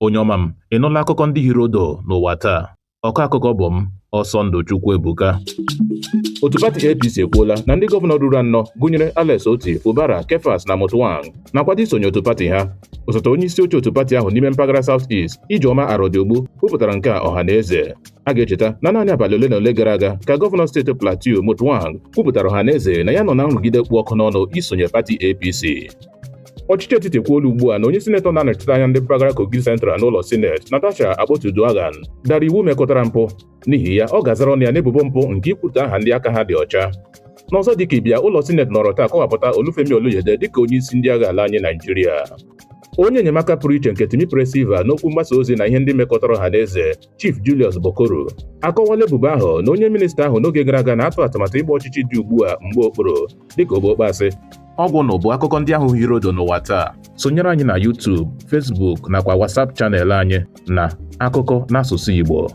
Onye ọma m, ị nụla akụkọ ndị hiri odo n'ụwa taa? Ọkọ akụkọ bụ m, Ọsọndụ Chukwuebuka. Otu pati APC ekwuola na ndị gọvanọ ruru anọ gụnyere Alex Otti, Fubara, Kefas na Mutfwang na-akwado isonye otu pati ha. Osote onye isi oche otu pati ahụ n'ime mpaghara South East, Ijeọma Arọdiogbu, kwupụtara nke a ọha na eze. A ga-echeta na naanị abalị ole na ole gara aga ka gọvanọ steeti Plateau Mutfwang kwupụtara ọha na eze na ya nọ na nrụgide kpụ ọkụ n'ọnụ isonye pati APC. Ọchịchị etiti ekwuola ugbu a na onye sinetọ na-anọchite anya ndị mpaghara Kogi Central n'ụlọ sineti, Natasha Akpoti-Uduaghan, dara iwu mekọtara mpụ. N'ihi ya, ọ ga-azara ọnụ ya n'ebubo mpụ nke ikwutọ aha ndị aka ha dị ọcha. N'ọzọ dịka ịbịa, ụlọ sineti nọrọ taa kọwapụta Olufemi Oluyede dịka onye isi ndị agha ala anyị Naijiria. Onye enyemaka pụrụ iche nke Timipre Sylva n'okwu mgbasa ozi na ihe ndị mekọtara ọha na eze, Chief Julius Bokoro, akọwala ebubo ahụ na onye minista ahụ n'oge gara aga na-atụ atụmatụ ịgba ọchịchị dị ugbu a mgbe okporo dịka ogbokpasị. Ọgwụ na bụ akụkọ ndị ahụ hiri odo n'ụwa taa. Sonyere anyị na YouTube, Facebook nakwa WhatsApp channel anyị na Akụkọ n'asụsụ Igbo.